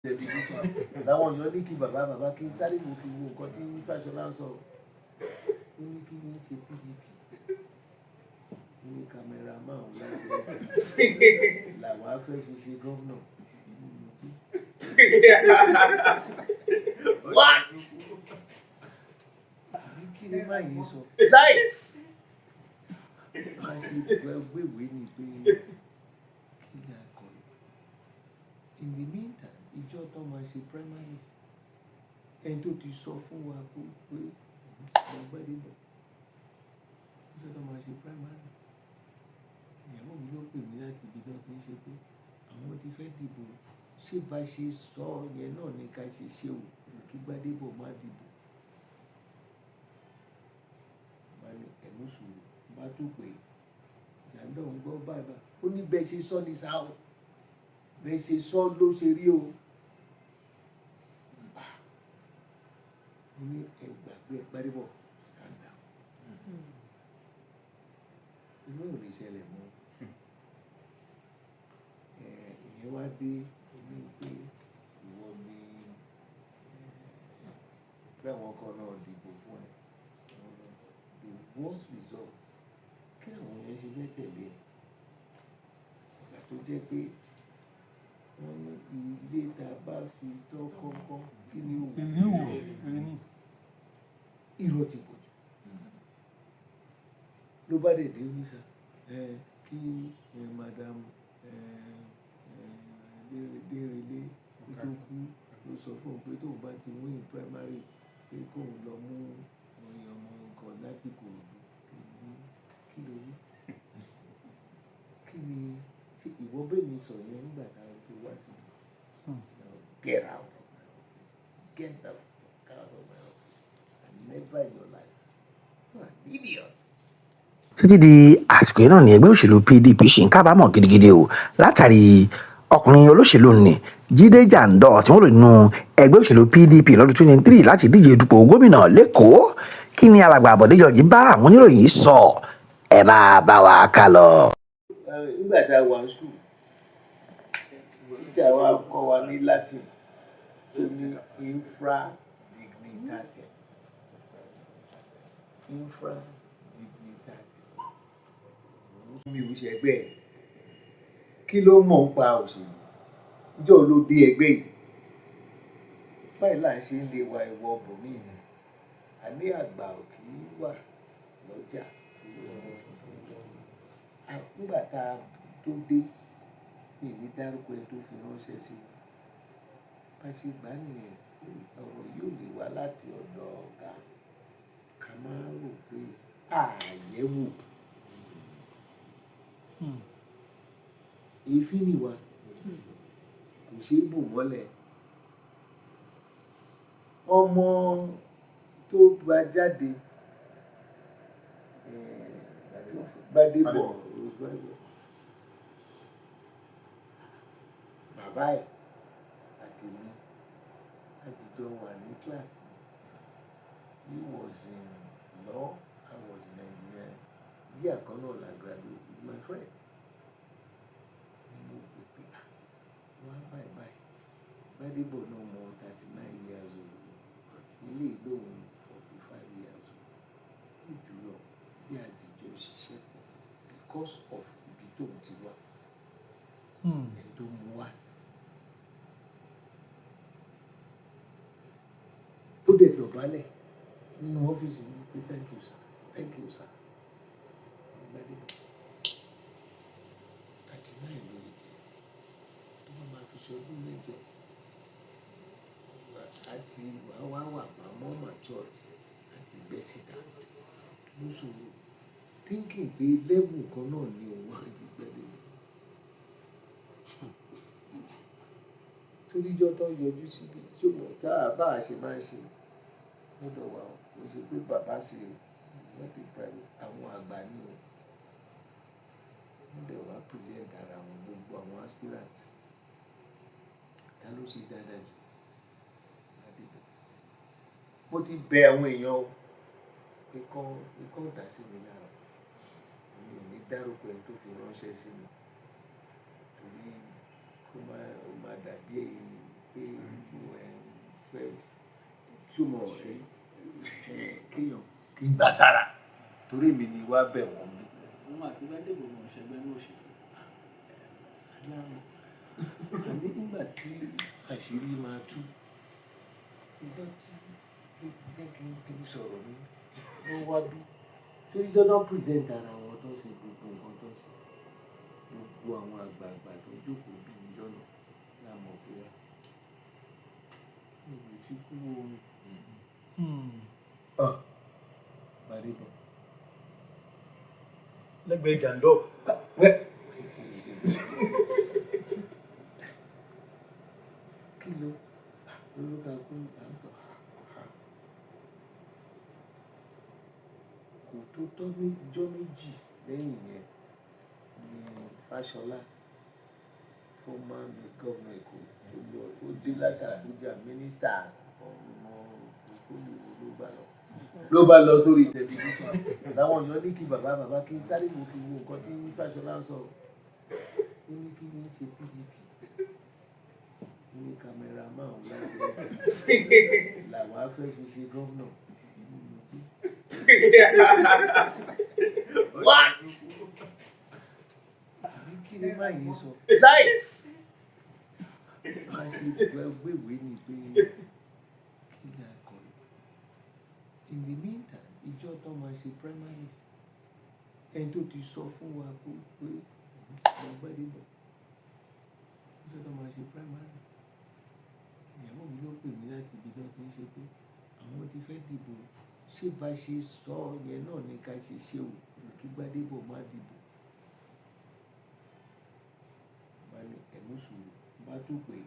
Tẹlifíṣàn làwọn èèyàn ní kí bàbá bàbá kí n sáré wo kí n wo nǹkan tí Fáṣọlá ń sọ. Ó ní kí ni ṣe PDP, ó ní cameraman láti làwọn á fẹ́ fi ṣe gómìnà. What? Àbí kí ni máa yìí sọ? Life. Bá ṣe gbéwèé ni pé kí ni a kọ yìí. In the meantime, ìjọ tó máa ṣe primaries, ẹni tó ti sọ fún wa pé Gbadebo, ìjọ tó máa ṣe primaries, ìyàwó mi ló pè mí láti ibi tó ti ń ṣe pé àwọn ti fẹ́ dìbò. Ṣé bá ṣe sọ yẹn náà ni ká ṣe ṣe o, kí Gbadebo má dìbò? Bá ní ẹ̀mú sùúrù, bá tún pè é, Jandor ń gbọ́ báyìí báyìí. Ó ní bẹ́ẹ̀ ṣe sọ ní sáà o, bẹ́ẹ̀ ṣe sọ ló ṣe rí o. Mo ní ẹ gbàgbé ẹ, Gbadebo stand down. Inú ò lè ṣẹlẹ̀ mọ́. Ìyẹn wá dé, ó ní pé ìwọ ni pé àwọn kan náà dìbò fún ẹ. The worst results, kí àwọn èèyàn ṣe fẹ́ tẹ̀lé ẹ? Ìgbà tó jẹ́ pé wọ́n ní ilé tá a bá fi tọ́ kọ́kọ́, kí ni ó wù? Èmi wò, èmi ní. Irọ́ ti pọ̀ jù. Ló bá dẹ̀ dé ní sá, kí madam Dérelé tó kú ló sọ fún un pé tóun bá ti win primary pé kóun lọ mú ọmọ nǹkan láti Ìkòròdú. Kí ló wí? Kí ni ṣé ìwọ bẹ́ẹ̀ mi sọ yẹn nígbà tá a tó wá sí i? Get out of my office. Get the fuck out of my office. And never in your life. You are an idiot. Títí di àsìkò yìí náà ni ẹgbẹ́ òṣèlú PDP ṣì ń kábàámọ̀ gidigidi o látàrí ọkùnrin olóṣèlú ní Jídé Jandor tí wọ́n lò nínú ẹgbẹ́ òṣèlú PDP lọ́dún 23 láti díje dupò gómìnà l'Ékòó. Kí ni alàgbà Bọ̀dé George bá àwọn oníròyìn sọ? Ẹ máa bá wa kà lọ. Nígbà tá a wà ní school, teacher wa kọ́ wa ní Latin tó ní infra dignitate. Infra dignitate. Mi ò ṣe ẹgbẹ́ ẹ̀. Kí ló mọ̀ ń pa òṣèlú? Ǹjẹ́ ló dé ẹgbẹ́ yìí? Báyìí là ń ṣe ń lé wa ìwọ bòmíì ni. Àní àgbà ò kì í wà lọ́jà. Nígbà tá a tó dé, mi ò ní dárúkọ ẹni tó fi ránṣẹ́ sí mi. Bá ṣe gbà nìyẹn pé ọ̀rọ̀ yóò lè wá láti ọ̀dọ̀ ọ̀gá. Ká máa rò pé àyẹ̀wò. Èéfín ni wà, kò ṣe é bò mọ́lẹ̀. Ọmọ tó gba jáde, Gbadebo, bàbá ẹ̀ àti èmi a ti jọ wà ní kíláàsì. He was in law, I was in engineering. Year kan náà la graduate. He's my friend. Ni mo pè pé, "Ah, wá báyìí báyìí." Gbadebo náà mọ 39 years old. Ilé ìlóhùn 45 years old. Ó jù lọ tí a dìjọ ṣiṣẹ́ pọ̀ because of ibi tó ń ti wá. Ẹni tó mú wá. Ó dẹ̀ dọ̀bálẹ̀ nínú ọ́fíìsì mi pé thank you sir, thank you sir. Gbadebo 39 ló yẹ jẹ́. Tó bá máa fi ṣe ọdún mẹ́jọ, àti wà wá wà mọ́ matured àti gbẹ síta. Mo sọ̀rọ̀ thinking pé level kan náà ni òun àti Gbadebo. Torí ijọ́ tó ń yọjú síbí, ṣé o mọ̀ tá a bá ṣe máa ń ṣe lọ́dọ̀ wa o. Kò ṣe pé bàbá ṣe o, not a private, àwọn àgbà ni o. Wọ́n dẹ̀ wá present ara wọn gbogbo àwọn aspirants. Ta ló ṣe dáadáa jù? Gbadebo. Mo ti bẹ àwọn èèyàn o pé kán dà sí mi lára. Èmi ò ní dárúkọ ẹni tó fi ránṣẹ́ sí mi. Torí kó má, ó má dàbí pé Ṣùgbọ́n kéèyàn kí n gbà sára torí èmi ni wá bẹ̀ wọ́n bí. Òun àti Gbádébọ̀ wọn ṣẹgbẹ́ ní òṣèlú. Àní nígbà tí àṣírí máa tú, ìjọ tí jẹ́ kí n sọ̀rọ̀ mi, wọ́n wá bí. Torí jọ́ present ara wọn tó ṣe gbogbo nǹkan tó ṣe, gbogbo àwọn àgbààgbà tó jókòó bí ìjọ náà la mọ̀ pé mi ò lè fi kú o. Ah, Gbádébọ̀. Lẹ́gbẹ̀ẹ́ Jandor. Wẹ́ kí ló olúkà kú à ń sọ kò tó tọ́ jọ́ 2 lẹ́yìn yẹn ni Fáṣọlá, former governor Èkó, lọ ó dé láti Àbújá, mínísítà ọmọ ìkólú ló bá lọ sórí tẹlifíṣàn. Làwọn èèyàn ní kí bàbá bàbá kí n sáré wo kí n wo nǹkan tí Fáṣọlá ń sọ. Ó ní kí ni ṣe PDP, ó ní cameraman láti làwọn á fẹ́ fi ṣe gómìnà. What? Àbí kí ni máa yìí sọ? Life! Má ṣe gbéwèé ni pé kí ni a kọ yìí. In the meantime, ìjọ tó máa ṣe primaries, ẹni tó ti sọ fún wa pé òun ti gba Gbádébọ̀, ìjọ tó máa ṣe primaries, ìyàwó mi ló pè mí láti ibi tí wọ́n ti ń ṣe pé àwọn ti fẹ́ dìbò, ṣé bá ṣe sọ yẹn náà ni ká ṣe ṣe o, kí Gbádébọ̀ má dìbò. Bá ní ẹ̀mú sùúrù, bá tún pè é,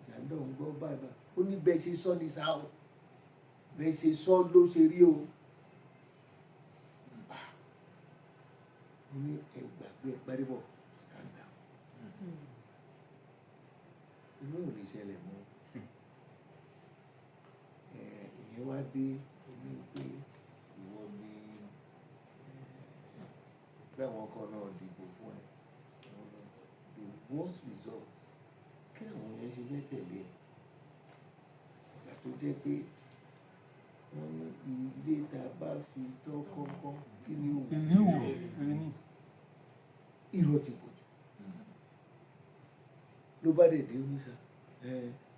Jandor ń gbọ́ báyìí báyìí. Ó ní bẹ́ẹ̀ ṣe sọ ní sá o, bẹ́ẹ̀ ṣe sọ ló ṣe rí o. Ó ní ẹ gbàgbé ẹ Gbádébọ̀, stand down. Inú ò lè ṣẹlẹ̀ mọ́. Ìyẹn wá dé, ó ní pé ìwọ ni pé àwọn kan náà dìbò fún ẹ. The worst results, kí àwọn yẹn ṣe fẹ́ tẹ̀lé ẹ? Ìgbà tó jẹ́ pé wọ́n ní ilé tá a bá fi tọ́ kọ́kọ́, kí ni òun? Ìlú wò, èrè ní. Irọ́ ti pọ̀ jù. Ló bá dẹ̀ dé oníṣà,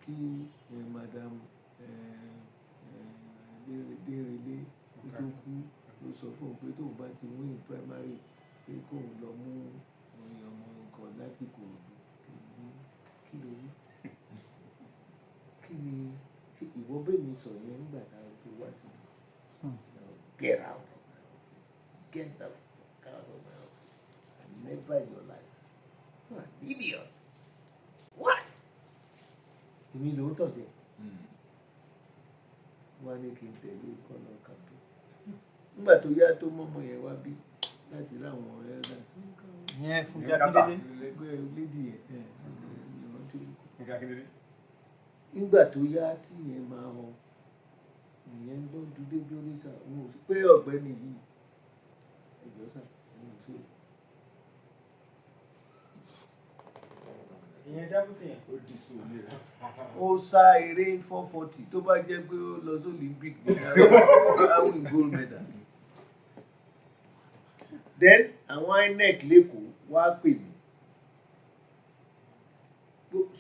kí madam Dérelé tó kú ló sọ fún un pé tóun bá ti win primary pé kóun lọ mú orin ọmọ nǹkan láti Ìkòròdú. Kí ló wí? Kí ni ṣé ìwọ bẹ́ẹ̀ mi sọ yẹn nígbà tá a tó wá sí i? Get out of my office. Get the fuck out of my office. And never in your life. You are an idiot. What? Èmi ló ń tọ̀ jẹ. Wọ́n á ní kí n tẹ̀lé kọ́nà kàmpé. Nígbà tó yá tó mọ́mọ́ yẹn wá bí láti rí àwọn elders. Ìyẹn Fúnkẹ́ Akíndélé. Ẹgbẹ́ lady yẹn. Fúnkẹ́ Akíndélé. Nígbà tó yá tí yẹn máa hàn, ìyẹn ń dán dúdú bí oníṣà, òun ò sí pé ọ̀gbẹ́ni yìí. Ẹ̀jọ̀ sà, òun ò sí. Ìyẹn dábùtì yẹn. Ó di sùn ní rẹ̀. Ó sá eré 440 tó bá jẹ́ pé ó lọ sí Olympic ní àwọn gold medal. Then àwọn INEC lẹ́kọ̀ọ́ wá pè mí.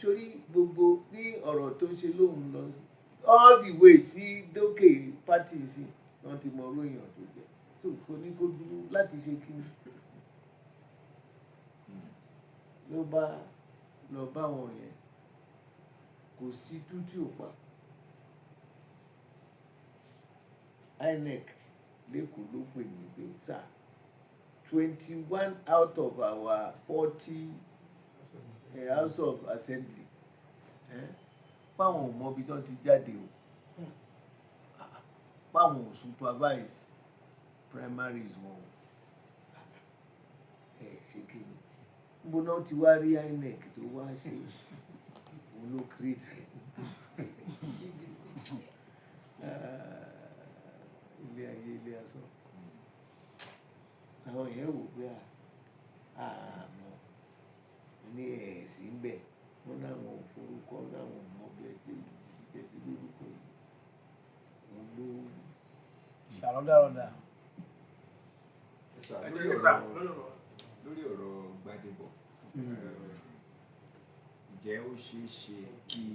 Sórí gbogbo ní ọ̀rọ̀ tó ṣe lóhùn lọ sí all the way sí dókè party sí wọ́n ti mọ orú èèyàn tó jẹ́. So kò ní kó dúró láti ṣe kí ló bá lọ bá wọn yẹn, kò sí tútù ò pa. INEC lẹ́kọ̀ọ́ ló pè mí pé sir, 21 out of our 40 House of Assembly páwọn ò mọ ibi tí wọ́n ti jáde o, páwọn ò supervise primaries wọn o. Ẹ ṣe kí ni? Níbo náà ti wá rí INEC tó wá ṣe òun ló create ilé ayé ilé asán. Àwọn yẹn wò pé àmọ́ ní ẹ̀ sí ń bẹ̀, wọ́n láwọn ò forúkọ, láwọn ò mọ bí ẹ ti lórúkọ yìí. Another runner. Sir, Ẹ lórí jẹ́ sà ọ̀rọ̀ lórí ọ̀rọ̀ lórí ọ̀rọ̀ Gbádébọ̀, ǹjẹ́ ó ṣeé ṣe kí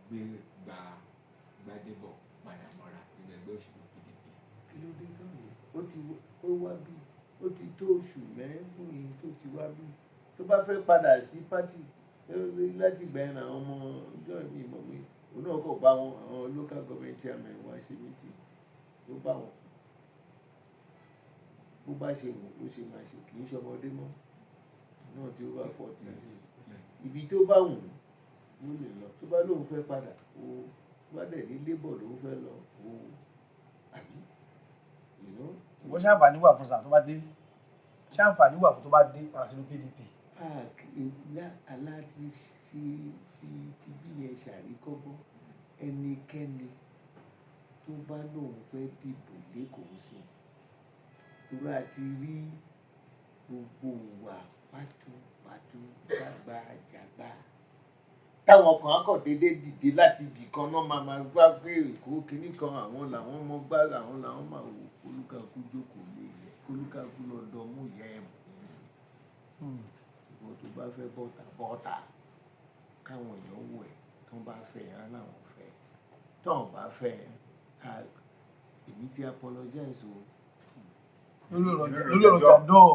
gbé gba Gbádébọ̀ padà mọ́ra nínú ẹgbẹ́ òṣèlú PDP? Kí ló dé tán yìí? Ó ti ó wá bí, ó ti tó oṣù 6 tó ti wá bí. Tó bá fẹ́ padà sí party láti ìgbà yẹn, àwọn ọmọ ọjọ́ mi mọ̀ pé òun náà kọ̀ bá wọn, àwọn local government chairman wá ṣe meeting, ló bá wọn. Bó bá ṣe wù ó ṣe máa ṣe, kì í ṣọmọdé mọ́ náà tí ó bá 40. Ibi tó bá wù ú ló lè lọ. Tó bá lóun fẹ́ padà, ó bá dẹ̀ ní labour lòun fẹ́ lọ, ó àbí you know. Ṣùgbọ́n ṣé àǹfààní wà fún sà tó bá dé? Ṣé àǹfààní wà fún tó bá dé padà sínú PDP? Aláti ṣe fi ti bí yẹn ṣàríkọ́gbọ́n. Ẹnikẹ́ni tó bá lóun fẹ́ dìbò lẹ́kọ̀ọ́ sí i, torí a ti rí gbogbo ìwà pátúpátú, jágbajàgba táwọn kan á kọ̀ déédéé dìde láti ibì kan náà, máa gbá pé Èkó kínní kan, àwọn làwọn mọ gbá, àwọn làwọn máa wò. Kólúkàkú jókòó lé yẹ, kólúkàkú lọ dọmú ìyá ẹ̀ mọ̀ ní sí. Ìwọ tó bá fẹ́ bọ́ta, bọ́ta, káwọn èèyàn wò ẹ́. Tó bá fẹ́ ẹ, láwọn fẹ́. Tó bá fẹ́ ẹ, èmi ti apologize o. Lórí ọ̀rọ̀ Jandor.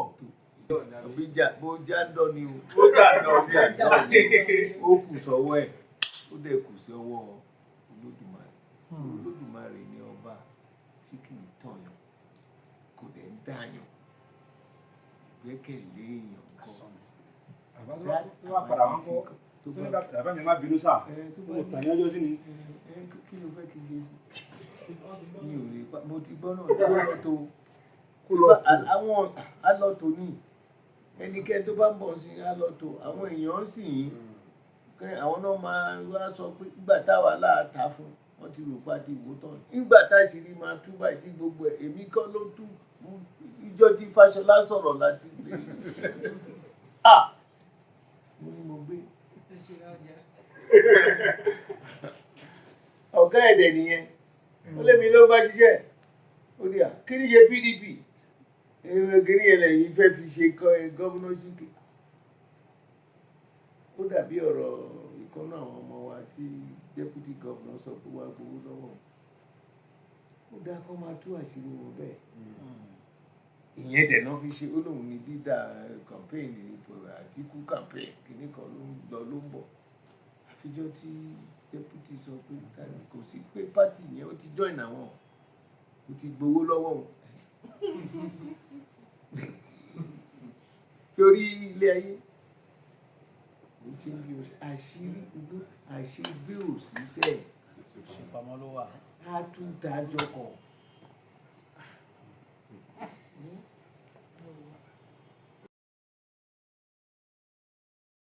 Àbí bó Jandor ni o, bó Jandor ni o, ó kù sọ́wọ́ ẹ̀, ó dẹ̀ kù sí ọwọ́ Olódùmarè. Olódùmarè ni ọba tí kì í tọ̀yàn, kò dẹ̀ ń dàyàn. Ìgbẹ́kẹ̀lé èèyàn kọ́. Bàbá, tó bá padà wọn kọ́, tó ní bàbá mi má bínú sà, mo tàn yín ọjọ́ sí ni. Kí ló fẹ́ kí n ṣe sí? Mi ò lè pa. Mo ti gbọ́ náà, kó lọ tó. Kó lọ tó. Àwọn alọ́tò ní ẹnikẹ́ni tó bá ń bọ̀ sí alọ́tò, àwọn èèyàn sì ń kẹ́, àwọn náà máa wá sọ pé nígbà táwa láàta fún wọn ti rò pa ti wò tán, nígbà táṣìírí máa tú báyìí tí gbogbo ẹ̀, èmi kọ́ ló tú. Ìjọ tí Fáṣọlá sọ̀rọ̀ láti gbé, ah, mo ní mo gbé ọ̀gá ẹ̀dẹ̀ nìyẹn. Ó lémi ló bá ṣiṣẹ́, ó ní à kí ni ṣe PDP ewé kí ni yẹn lẹ́yìn fẹ́ fi ṣe governorship. Ó dàbí ọ̀rọ̀ ìkọ́nà àwọn ọmọ wa tí deputy governor sọ pé wàá gbowó lọ́wọ́. Ó dáa kó máa tú àṣírí wọn bẹ́ẹ̀. Ìyẹn dẹ̀ náà fi ṣe. Ó lóun ní leader campaign Àtíkù, campaign kìíní kan ló ń lọ ló ń bọ̀, àfijọ́ tí deputy sọ pé kò sí pé party yẹn, ó ti join àwọn, ó ti gbowó lọ́wọ́ òun. Torí ilé ayé ó ti ń bí o àṣírí igbó, àṣírí ò sí sẹ́ẹ̀. Ṣèpamọ́ ló wà. Á tún dájọ́ kọ̀.